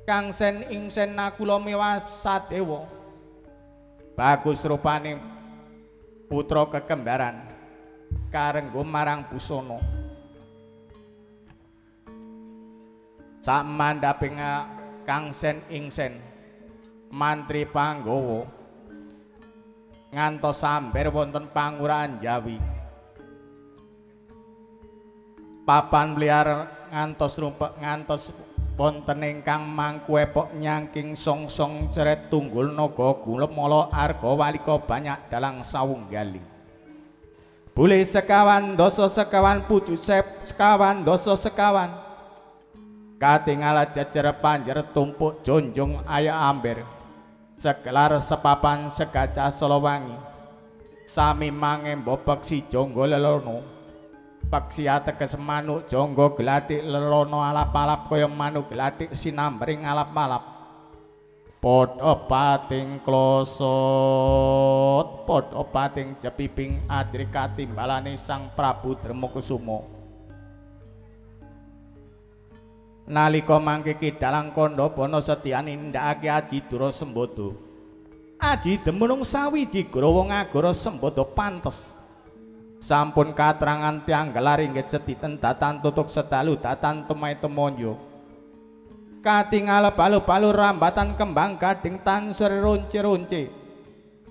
Kang Sen Ingsen Nakula miwah Sadewa. Bagus rupane putra kekembaran karenggo marang busana. Sak mandhape Kang Sen Ingsen mantri Panggawa ngantos samber wonten pangurahan Jawi. Papan mliar ngantos rumpek ngantos wonten ingkang mangku epok nyangking song-song ceret tunggul naga gulep mala arga walika banyak dalang sawunggaling. Boleh sekawan dasa sekawan pucu sekawan dasa sekawan. Katingal jejer panjer tumpuk jonjong ayak amber. Segelar sepapan segajah Solowangi. Sami mangembo peksi jonggo lelono. Peksi ateges manuk jonggo glatik lelono alap-alap kaya manuk glatik sinambring alap-alap. Padha pating klosot, padha pating jepiping ajri katimbalane Sang Prabu Dremukusuma. Nalika mangke Ki Dalang Kandha Bana setyan nindakake aji dura sembada. Aji demunung sawiji grawa ngagara sembada pantes. Sampun katrangan tiyang gelar inggih sediten datan tutuk sedalu datan temai temonyo. Katingal balu-balu rambatan kembang gading tansur ronce-ronce.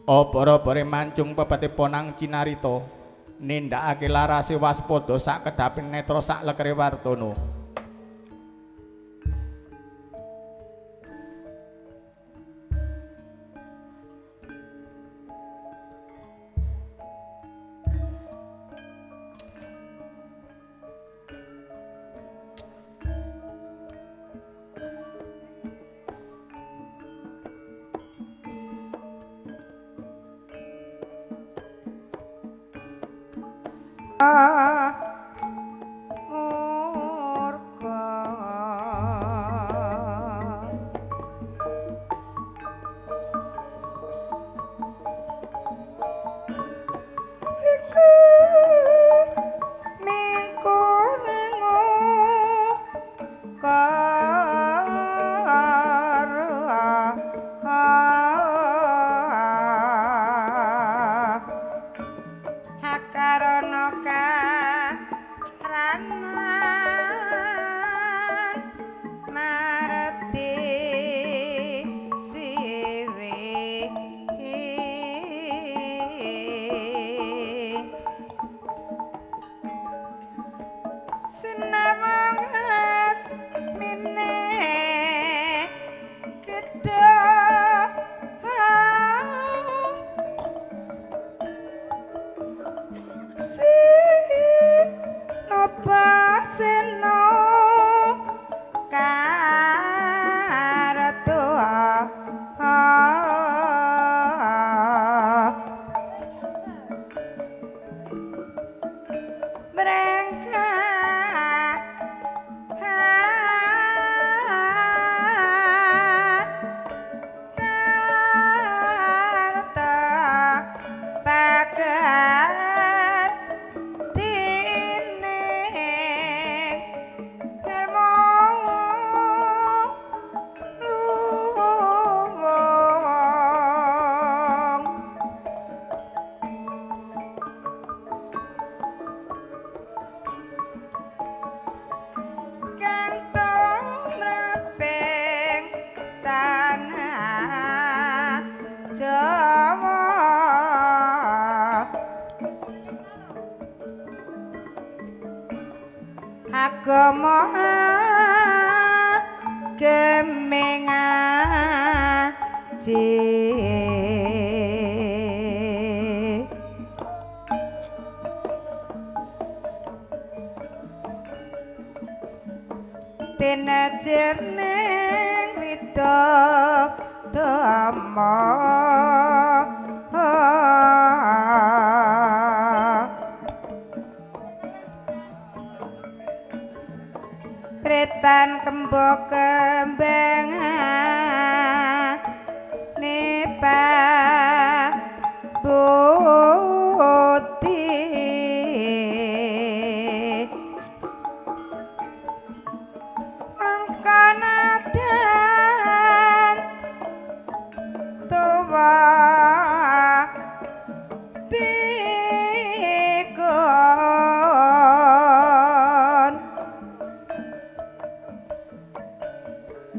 Obor-obore mancung pepete ponang cinarita nindakake larase waspada sak kedhaping netra sak lekere wartana. Murka ikur mingkurengo karana karanan marti siwe sinawang asmine gedhang Sino karto mereka tarta pagar tining ilmu luwung kang tumraping tanah Jawa agama geming aji tinajirning widodama Retan kembo kembang nepa buti mangkana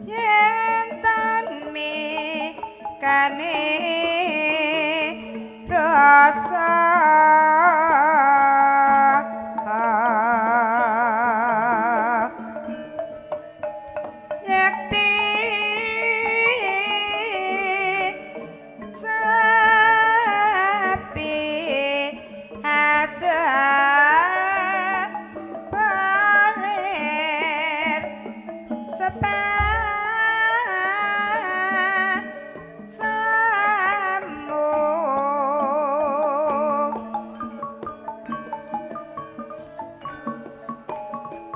Yen tan mikane rasa yekti sepi asa palir sepa samu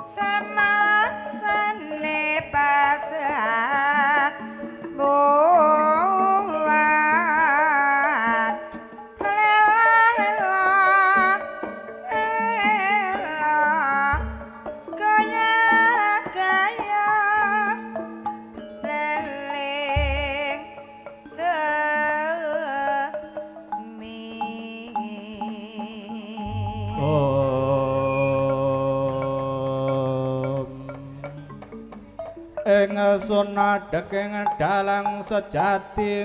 sama sane pasamuan lela lela lela gaya gaya leling semi. Om ing sunadheking dalang sejati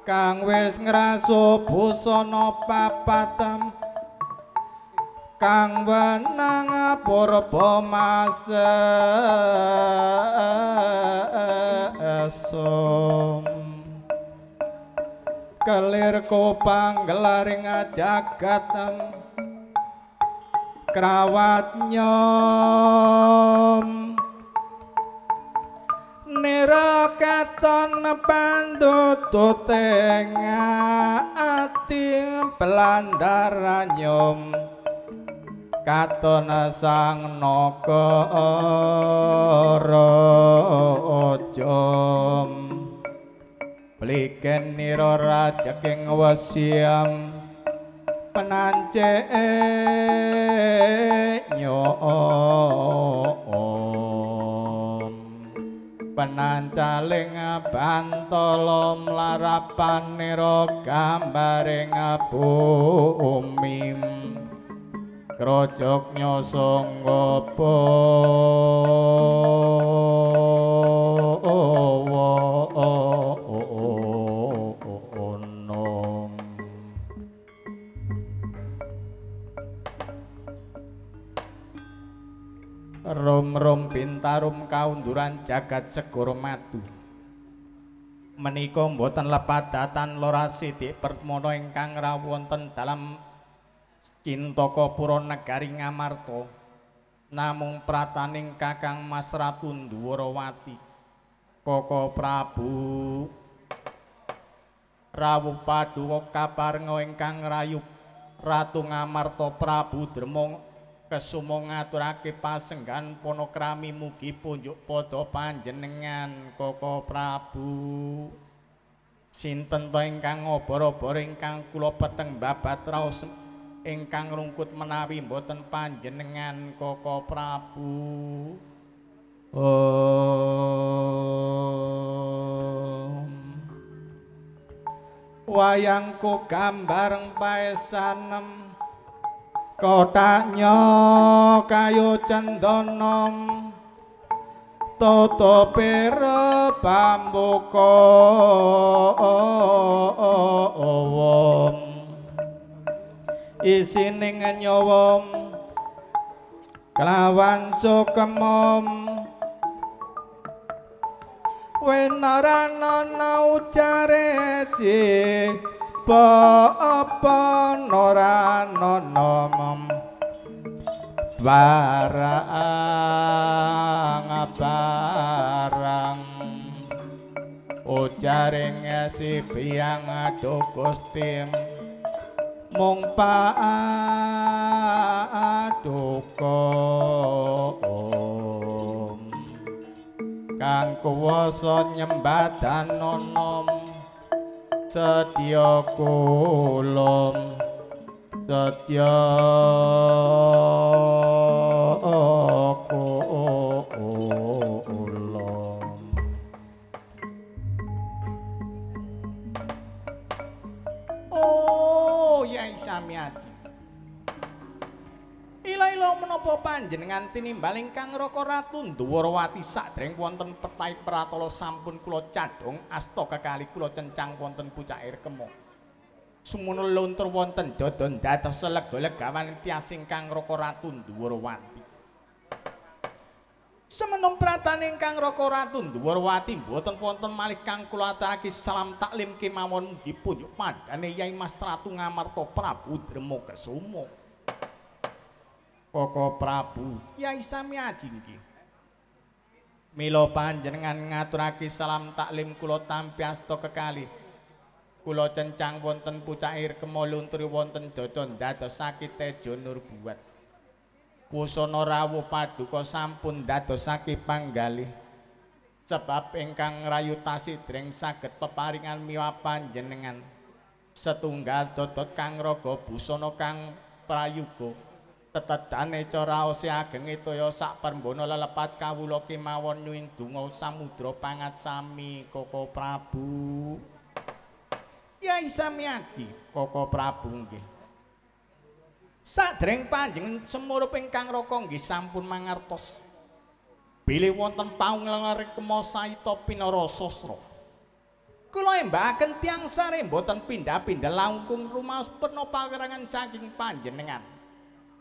kang wis ngraso busana papatem kang wenang purba masesom kelir kopanggelaring jagat krawat nyom nira katon pandutute ati pelandaran nyom katon sang naga raja pliken nira rajeking wesiam penance nyom penancaling bantala mlarapan nira gambaring bumi krojok nyosongga rom-rom bintarum kaunduran jagat segara madu menika mboten lepadatan Lora Sidik Permana ingkang rawuh wonten dalam Cintaka Pura Negari Ngamarta namung prataning Kakang Mas Ratu Ndwarawati Koko Prabu rawuh paduka kaparenga ingkang ngrayub Ratu Ngamarta Prabu Derma Kesuma ngaturake pasenggan panakrami mugi punjuk padha panjenengan Koko Prabu. Sinten to ingkang obor-obor ingkang kula peteng babat raos ingkang rungkut menawi mboten panjenengan Koko Prabu. Om wayangku gambareng paesanem kotaknya kayu cendana toto pera pambuka isining nyawa kelawan sukemom wenarana ucare si apa noranono barang barang ujaring si piyang aduh Gusti mung paduka kang kuwasa nyembadanono setya kula setya kula. Oh, Yai Samiaji. Ila-ila Menapa panjenengan tinimbal ingkang Raka Ratu Ndwarawati sadèrèng wonten petai pratala sampun kula cadhong asta kekali kula cencang wonten pucake Kema. Sumono luntur wonten dada dados lega-legawan tias ingkang Raka Ratu Ndwarawati. Semenom pratane ingkang Raka Ratu Ndwarawati mboten wonten malih kang kula aturake salam taklim kemawon mugi punjuk padane Yai Mas Ratu Ngamarta Prabu Dremakesuma. Koko Prabu Yai Samiaji nggih. Mila panjenengan ngaturake salam taklim kula tampi asta kekalih. Kula cencang wonten pucake Kema lunturi wonten dada ndadosake teja nurbuat. Busana rawuh paduka sampun ndadosake panggalih. Sebab ingkang rayu tasih dereng saged peparingan miwa panjenengan. Setunggal dodot kang raga busana kang prayuga. Tetedane caraose agenge toya sak permbono lelepat kawula kemawon nyuwing donga samudra pangat sami Koko Prabu. Yai Samiaji Koko Prabu nggih. Sadèrèng panjenengan semurup ingkang Raka nggih sampun mangertos bilih wonten paungler Kema saita pinara sastra. Kula embakaken tiyang sare mboten pindha-pindha langkung rumaos pena pawirangan saking panjenengan.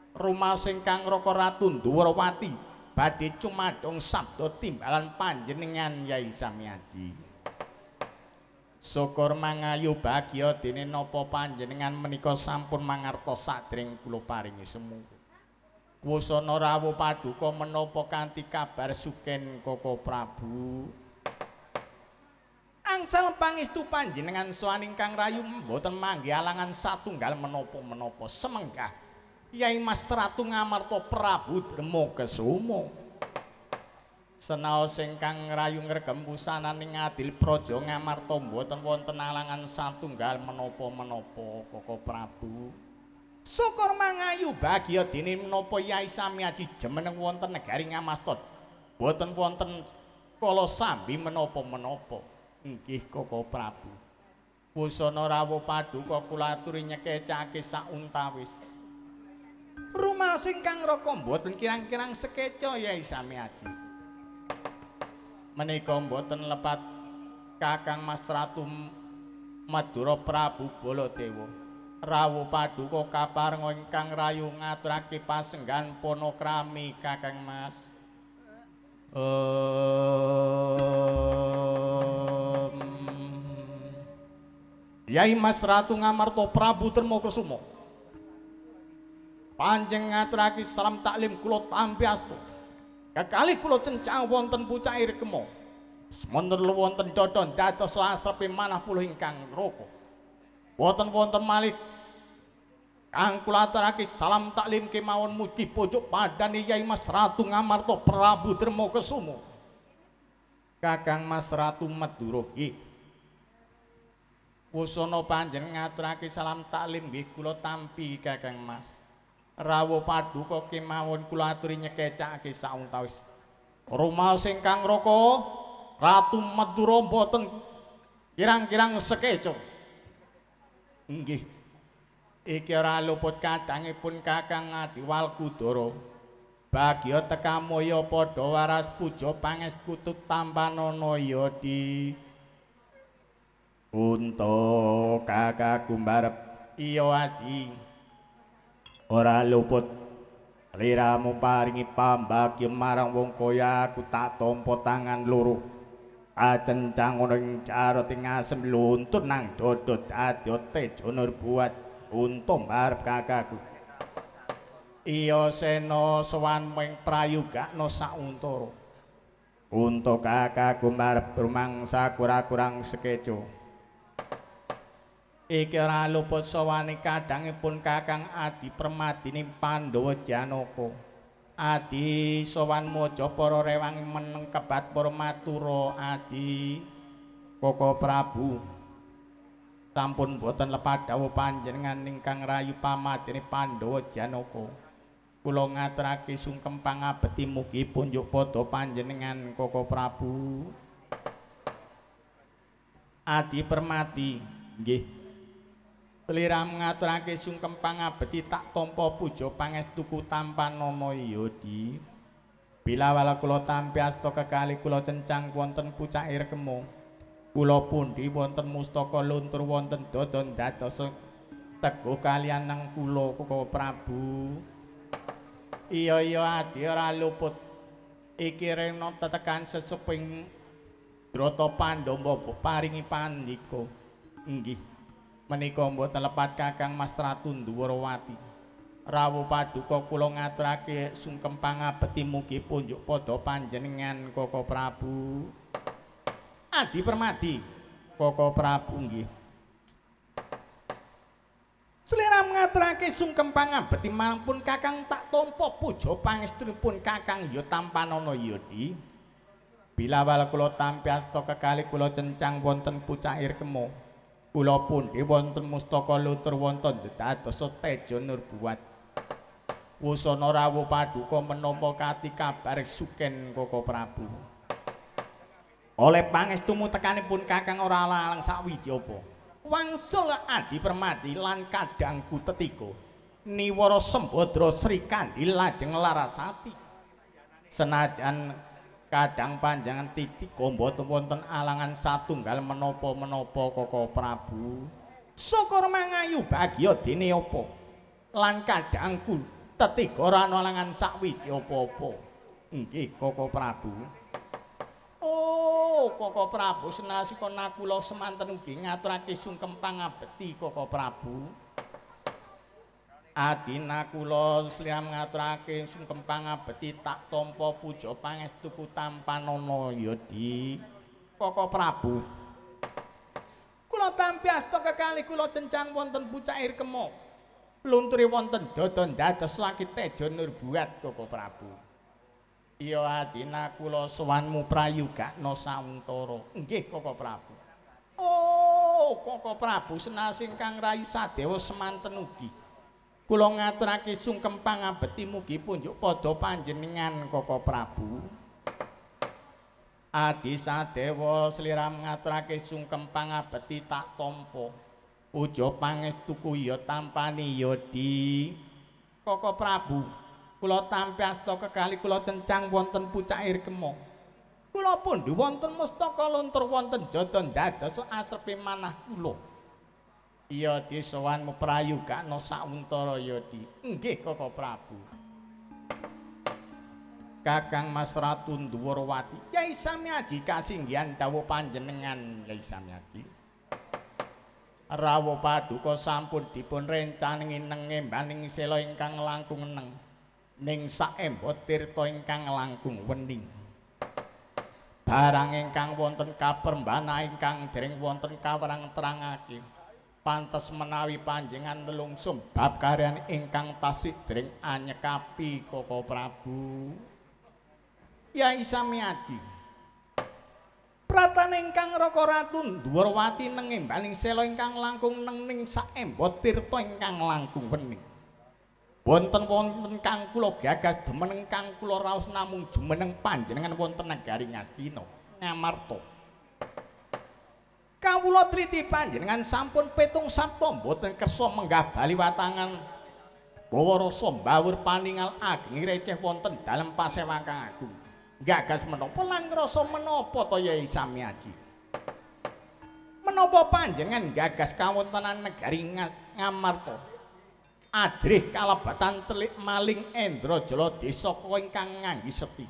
Rumaos ingkang Raka Ratu Ndwarawati badhe cumadong sabda timbalan panjenengan Yai Samiaji. Syukur mangayu bagya dene napa panjenengan menika sampun mangertos sadèrèng kula paringi semu. Wusana rawuh paduka menapa kanthi kabar suken Koko Prabu. Angsal pangestu panjenengan sowan ingkang rayu mboten manggih alangan satunggal menapa-menapa semenggah Yai Mas Ratu Ngamarta Prabu Dremakesuma. Senaos ingkang rayu ngregem wusananing adil praja Ngamarta mboten wonten alangan satunggal menapa-menapa Koko Prabu. Syukur mangayu bagya dene menapa Yai Samiaji jemeneng wonten negari Ngamarta mboten wonten kala sambi menapa-menapa. Nggih Koko Prabu. Busana rawuh paduka kula aturi nyekecake sauntawis. Rumaos ingkang Raka mboten kirang-kirang sekeca Yai Samiaji. Menika mboten lepat Kakang Mas Ratu Madura Prabu Baladewa. Rawuh paduka kaparenga ingkang rayu ngaturake pasenggan panakrami Kakang Mas. Yai Mas Ratu Ngamarta Prabu Dremakesuma. Panjenengan ngaturake salam taklim kula tampi asta. Kekalih kula cencang wonten pucake Kema. Semonten wonten dada dados asrepe manah puluh ingkang Raka. Boten wonten malih kang kula aturake salam taklim kemawon mugi pojok padane Yai Mas Ratu Ngamarta Prabu Dremakesuma. Kakang Mas Ratu Madura nggih. Wusana panjenengan ngaturake salam taklim nggih kula tampi Kakang Mas. Rawuh paduka kemawon kula aturi nyekecake sauntawis. Rumaos ingkang Raka Ratu Madura mboten kirang-kirang sekeca. Nggih. Iki ora luput kadangipun Kakang Adi Walkudara. Bagya tekamoya padha waras puja pangestu tampanana ya di. Unta kakangku mbarep iya Adi. Ora luput liramu paringi pambagya marang wong kaya aku tak tampa tangan loro. Acencang ana ing jarot ing asem luntur nang dada dadi teja nurbuat unta mbarep kakangku. Iya sena sowan ing prayugakna sauntara. Unta kakangku mbarep rumangsa kurang-kurang sekeca. Iki ora luput sowane kadangipun Kakang Adi Permadini Pandhawa Janaka. Adi sowan maja para rewangi meneng kebat para matura Adi Koko Prabu. Sampun boten lepat dawuh panjenengan ingkang rayu pamadene Pandhawa Janaka. Kula ngaturake sungkem pangabekti mugi punjuk padha panjenengan Koko Prabu. Adi Permadi nggih. Sliramu ngaturake sungkem pangabekti tak tampa puja pangestuku tampanana ya Di. Bilawal kula tampi asta kekalih kula cencang wonten pucake rekema. Kula pundi wonten mustaka luntur wonten dada dados teguh kaliyan nang kula Koko Prabu. Iya iya adi ora luput. Iki rena tetekan seseping Drata Pandhawa paringi pandika. Inggih. Menika mboten lepat Kakang Mas Ratu Ndhuwarawati. Rawuh paduka kula ngaturake sungkem pangabekti mugi punjuk padha panjenengan Koko Prabu. Adi Permadi Koko Prabu nggih. Sliramu ngaturake sungkem pangabekti mampun Kakang tak tampa puja pangestunipun Kakang ya tampanana ya Di. Bilawal kula tampi asta kekalih kula cencang wonten pucake rekema. Kula pundi wonten mustaka lutur wonten dados teja nurbuat. Wusana rawuh paduka menapa kati kabar suken Koko Prabu. Oleh pangestumu tekanipun Kakang ora alang sawiji apa. Wangsul Adi Permadi lan kadangku tetiga niwara Sembadra Sri Kandi lajeng Larasati. Senajan kadang panjenengan titika mboten wonten alangan satunggal menapa-menapa Koko Prabu. Syukur mangayu bagya dene apa lan kadangku tetiga ora ana alangan sakwiji apa-apa. Nggih Koko Prabu. Oh, Koko Prabu senasika nakula semanten ugi ngaturake sungkem pangabekti Koko Prabu. Adi nakula sliramu ngaturake sungkem pangabekti tak tampa puja pangestuku tampanana ya Di. Koko Prabu. Kula tampi asta kekalih kula cencang wonten pucake rekema. Lunturi wonten dada dados laki teja nurbuat Koko Prabu. Iya Adi nakula sowanmu prayugakna sauntara. Nggih Koko Prabu. Oh, Koko Prabu senasing kang rai sadewa semanten ugi. Kula ngaturake sungkem pangabekti mugi punjuk padha panjenengan Koko Prabu. Adi sadewa sliramu ngaturake sungkem pangabekti tak tampa. Puja pangestuku ya tampani ya Di. Koko Prabu, kula tampi asta kekalih kula cencang wonten pucake rekema. Kula pundi wonten mustaka luntur wonten jada dados asrepe manah kula. Iya Di sowanmu prayugakna sauntara ya Di. Nggih Koko Prabu. Kakang Mas Ratu Ndhuwarawati, Yai Samyaji kasinggihan dawuh panjenengan Yai Samyaji. Rawuh paduka sampun dipun rencangi nengembaning sela ingkang langkung neng ning saemba tirta ingkang langkung wening. Barang ingkang wonten kaperembana ingkang dereng wonten kawerang terangake. Pantes menawi panjenengan nelungsum bab karyan ingkang tasih dereng anyekapi Koko Prabu. Yai Samyaji. Pratan ingkang Raka Ratu Ndhuwarawati nengembaning sela ingkang langkung neng ning saemba tirta ingkang langkung wening. Wonten-wonten kang kula gagas demen kang kula raos namung jumeneng panjenengan wonten nagari Ngastina Ngamarta. Kawula triti panjenengan sampun 7 sapta mboten kersa menggah bali watangan bawa rasa mbawur paningal ageng receh wonten dalem pasewan kang agung. Gagas menapa lan ngrasa menapa to Yai Samyaji? Menapa panjenengan gagas kawontenan negari Ngamarta? Ajrih kalebatan telik maling Endrajala desa ingkang nganggi seti.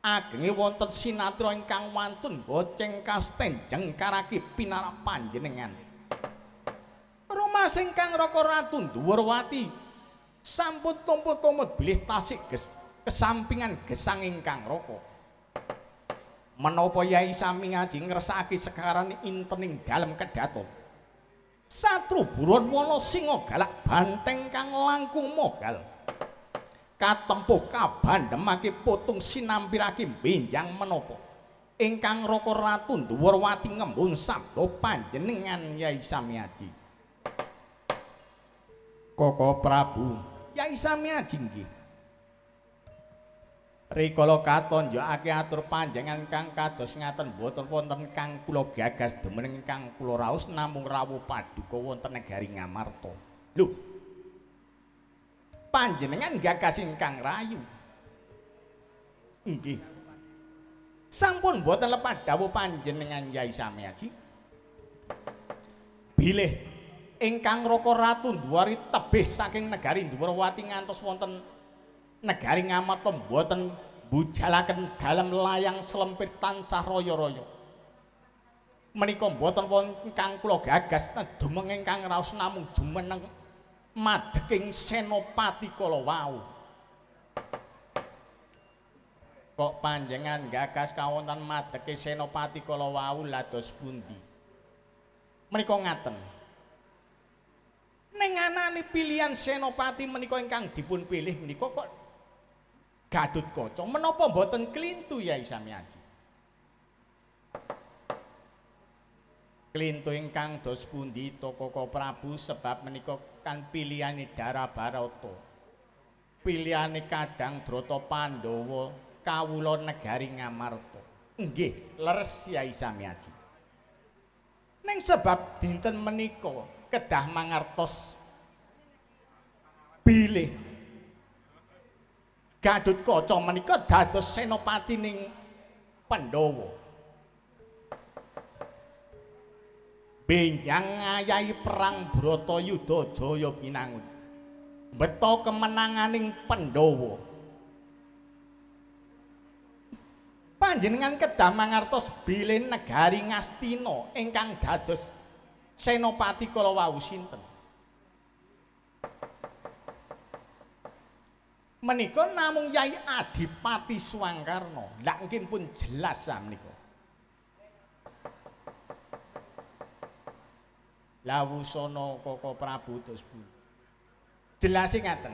Agenge wonten sinatra ingkang wantun goceng kastenjeng karaki pinarak panjenengan. Rumas ingkang Raka Ratu Ndhuwarawati sampun tumut-tumut bilih tasik kesampingan gesang ingkang raka. Menapa Yai Samyaji ngresakake sekaran intening dalem kedaton? Satru buron wana singa galak banteng kang langkung mogal. Katempuh kabandemake putung sinampirake benjang menapa ingkang Raka Ratu Ndhuwarawati ngembung sabda panjenengan Yai Samyaji. Koko Prabu, Yai Samyaji nggih. Rikala katonjokake atur panjenengan kang kados ngaten mboten wonten kang kula gagas demen ingkang kula raos namung rawuh paduka wonten negari Ngamarta. Lho. Panjenengan gagas ingkang rayu. Nggih. Sampun mboten lepat dawuh panjenengan Yai Samiaji. Bilih ingkang Raka Ratu Ndhuwari tebih saking negari Ndhuwarawati ngantos wonten negari Ngamarta mboten mbujalaken dalem layang slempit tansah raya-raya. Menika mboten wonten kang kula gagas dumeng ingkang raos namung jumeneng madeking senopati kala wau. Kok panjenengan gagas kawonten madeke senopati kala wau lados pundi? Menika ngaten. Ning anane pilihan senopati menika ingkang dipun pilih menika kok Gatotkaca menapa mboten klintu Yai Samiaji? Klintu ingkang dos pundi to Koko Prabu sebab menika kan pilihane Dara Barata. Pilihane Kadang Drata Pandhawa kawula negari Ngamarta. Nggih, leres Yai Samiaji. Ning sebab dinten menika kedah mangertos bilih Gatotkaca menika dados senopati ning Pandhawa. Benjang ngayahi perang Bratayuda Jaya Binangun. Beto kemenanganing Pandhawa. Panjenengan kedah mangertos bilih negari Ngastina ingkang dados senopati kala wau sinten. Menika namung Yai Adipati Swangkarna. Lha nggih pun jelas menika. Lawusana Koko Prabu dos pundi? Jelase ngaten.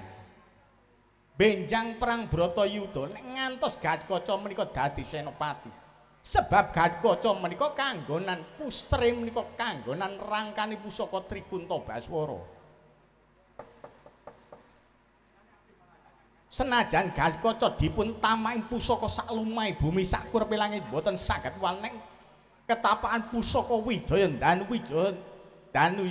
Benjang perang Bratayuda nek ngantos Gatotkaca menika dadi senopati. Sebab Gatotkaca menika kanggonan pusre menika kanggonan rangkane pusaka Trikunta Baswara. Senajan Gatotkaca dipun tamaing pusaka saklumahe bumi sakurepe langit mboten saged waneng ketapaan pusaka Wijaya dan Wijaya danu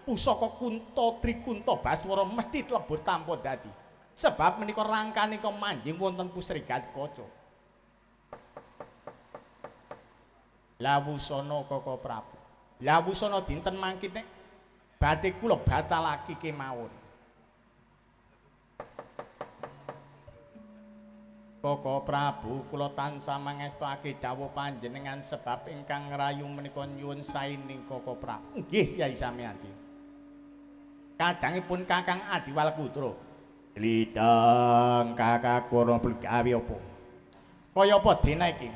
pusaka Kunta Trikunta Baswara mesti tlebur tanpa dadi. Sebab menika rangkane kok manjing wonten pusri Gatotkaca. Lawusana Koko Prabu. Lawusana dinten mangke nek badhe kula batalake kemawon. Koko Prabu kula tansah mangestake dawuh panjenengan sebab ingkang ngrayu menika nyuwun saening Koko Prabu. Nggih Yai Samiaji. Kadangipun Kakang Adiwalkudra. Lidang Kakang kono gawe apa? Kaya apa dina iki?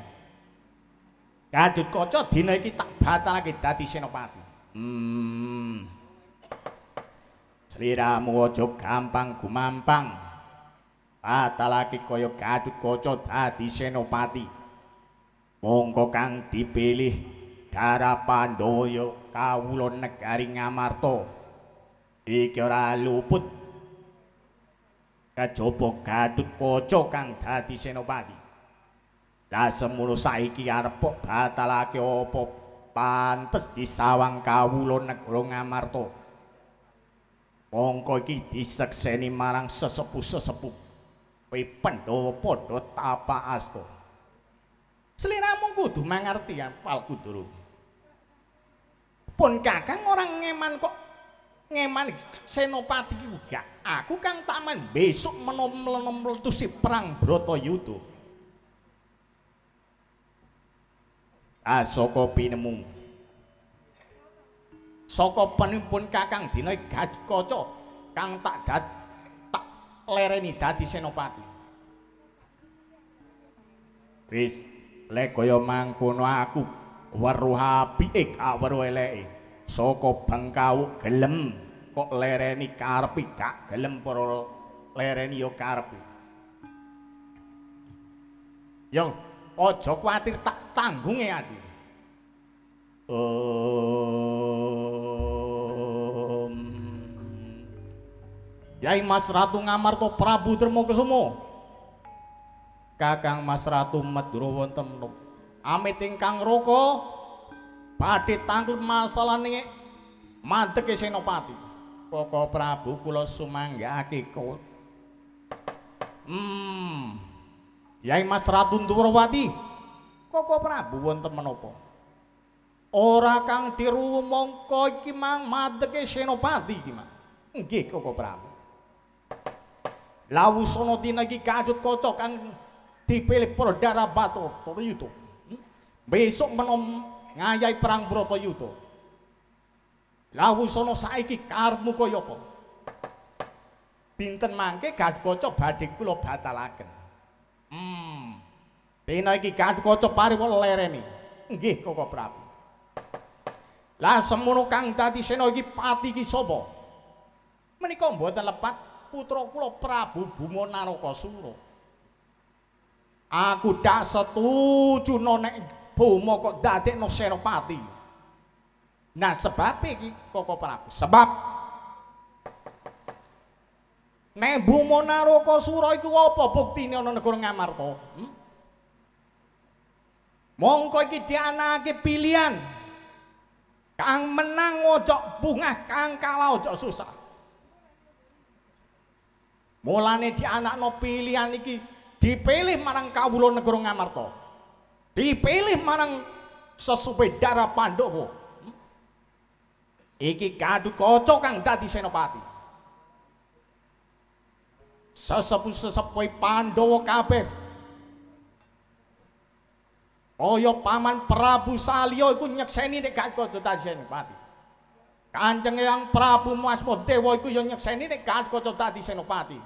Gatotkaca dina iki tak batalake dadi senopati. Sliramu aja gampang gumampang. Batalake kaya Gatotkaca dadi senopati. Mongko kang dipilih Dara Pandhawa ya kawula negari Ngamarta. Iki ora luput kajaba Gatotkaca kang dadi senopati. Lah semono saiki arep batalake apa pantes disawang kawula negara Ngamarta. Mongko iki disekseni marang sesepuh-sesepuh. Kowe Pandhawa padha tapak asta. Sliramu kudu mangerti ya Palkudara. Pun Kakang ora ngeman kok ngeman senopati iki gak. Aku kang taman besok menawa mletusi perang Bratayuda. Asaka pinemu. Saka penimpun Kakang dina Gatotkaca kang tak lereni dadi senopati. Wis, lek kaya mangkono aku weruh apike gak weruh eleke. Saka bengkawuk gelem kok lereni karepe gak gelem para lereni ya karepe. Yo, aja kuwatir tak tanggunge ati. Yai Mas Ratu Ngamarta Prabu Darmakusuma. Kakang Mas Ratu Madura wonten menapa? Amit ingkang Raka badhe tangklet masalahne madheke Senopati. Koko Prabu kula sumanggakake ko. Yai Mas Ratu Ndhurawati. Koko Prabu wonten menapa? Ora kang dirumangka iki mang madheke Senopati iki mang. Nggih Koko Prabu. Lawusana dina iki Kadut Kaca kang dipilih Perdara Bathara Yuda. Besok menom ngayahi perang Bratayuda. Lawusana saiki karepmu kaya apa? Dinten mangke Kadut Kaca badhe kula batalaken. Dina iki Kadut Kaca pariwa lereni. Nggih Koko Prabu. Lah semono kang dadi sena iki pati iki sapa? Menika mboten lepat putra kula Prabu Bhuma Narakasura. Aku dak setuju nek Bhuma kok dadekno senopati. Nah sebab iki Koko Prabu, sebab nek Bhuma Narakasura iku apa buktine ana negara Ngamarta? Mongko iki dianake pilihan. Kang menang ojo bungah, kang kalah ojo susah. Mulane dianakno pilihan iki dipilih marang kawula negara Ngamarta. Dipilih marang sesupe darah Pandhawa. Iki Kadut Kaca kang dadi senopati. Sesepuh-sesepuhe Pandhawa kabeh. Kaya paman Prabu Salya iku nyekseni nek Kadut Kaca dadi senopati. Kanjeng Eyang Prabu Asmadewa iku ya nyekseni nek Kadut Kaca dadi senopati.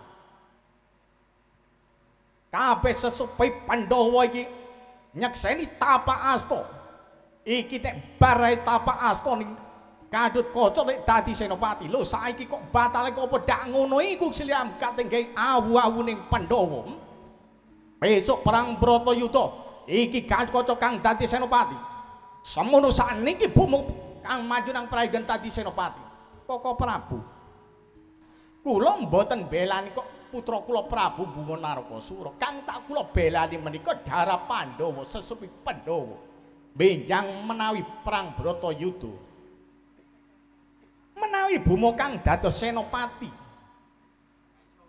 Kabeh sesepuhe Pandhawa iki nyekseni tapak asta. Iki nek barai tapak asta ning Kadut Kaca nek dadi senopati. Lho saiki kok batale kok apa dak ngono iku siliam katengge awu-awu ning Pandhawa. Besok perang Bratayuda iki Kadut Kaca kang dadi senopati. Semono sakniki Bhuma kang maju nang prayogan dadi senopati. Koko Prabu, kula mboten belani kok putra kula Prabu Bhuma Narakasura. Kang tak kula belani menika darah Pandhawa, sesepuh Pandhawa. Benjang menawi perang Bratayuda. Menawi Bhuma kang dados senopati,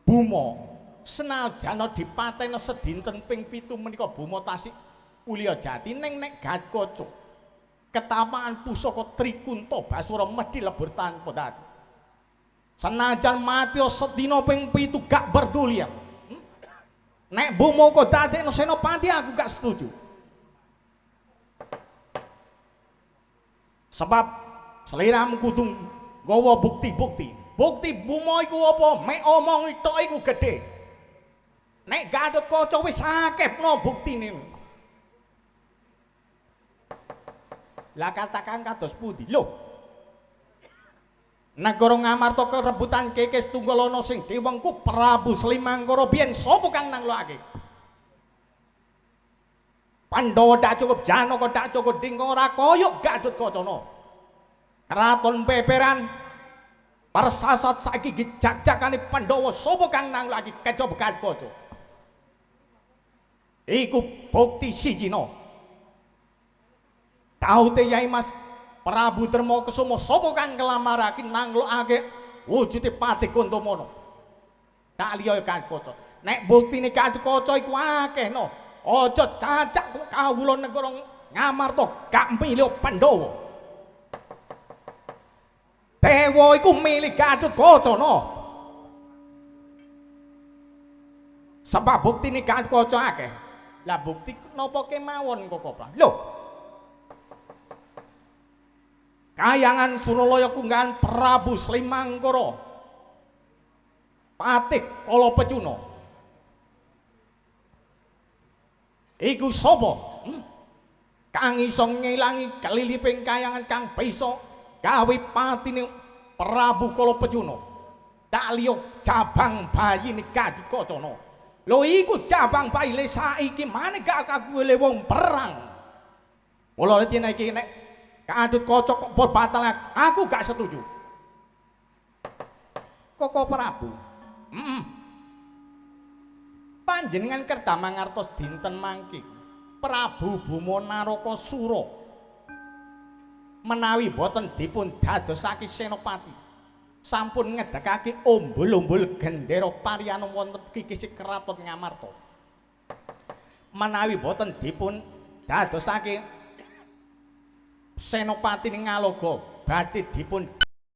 Bhuma senajan dipateni sedinten ping 7 menika Bhuma tasik ulya jati, ning nek Gatotkaca ketapaan pusaka Trikunta Baswara mesti lebur tanpa dadi. Senajan mati sedina ping 7 gak berduli aku. Nek Bhuma kok dadekno senopati aku gak setuju. Sebab seliramu kudu nggawa bukti-bukti. Bukti Bhuma iku apa? Mek omong tok iku gedhe. Nek Gatotkaca wis akeh no buktine. Lah katakan kados pundi? Lho. Negara Ngamarta kerebutan Kekes Tunggalana sing diwengku Prabu Slimangkara biyen sapa kang nanglokake? Pandhawa dak cukup, Janaka dak cukup, Dingka ora kaya Gatotkaca. Kraton Peperan persasat saiki jak-jakane Pandhawa sapa kang nanglokake kejaba Gatotkaca? Iku bukti sijina. Taute Yai Mas Prabu Darma Kesuma sapa kang nglamarake nanglokake wujude Patih Kontamana? Tak liya Gatotkaca. Nek buktine Gatotkaca iku akeh no. Aja cacak kok kawula negara Ngamarta gak milih Pandhawa. Dewa iku milih Gatotkaca no. Sebab buktine Gatotkaca akeh. Lah bukti napa kemawon Koko Prabu? Lho. Kayangan Suralaya kunggahan Prabu Slimangkara Patih Kalapecuna. Iku sapa? Kang iso ngilangi keliliping kayangan kang bisa gawe patine Prabu Kalapecuna. Tak liya cabang bayine Gatotkaca. Lho iku cabang bayi le saiki maneh gak kagule wong perang. Mula dina iki nek Gatotkaca kok batal aku gak setuju. Koko Prabu. Panjenengan kerda mangertos dinten mangke Prabu Bhuma Narakasura menawi boten dipun dadosake senopati sampun ngedekake umbul-umbul gendera Parianom wonten kikisih kraton Ngamarta. Menawi boten dipun dadosake senopati ning Ngaloga badhe dipun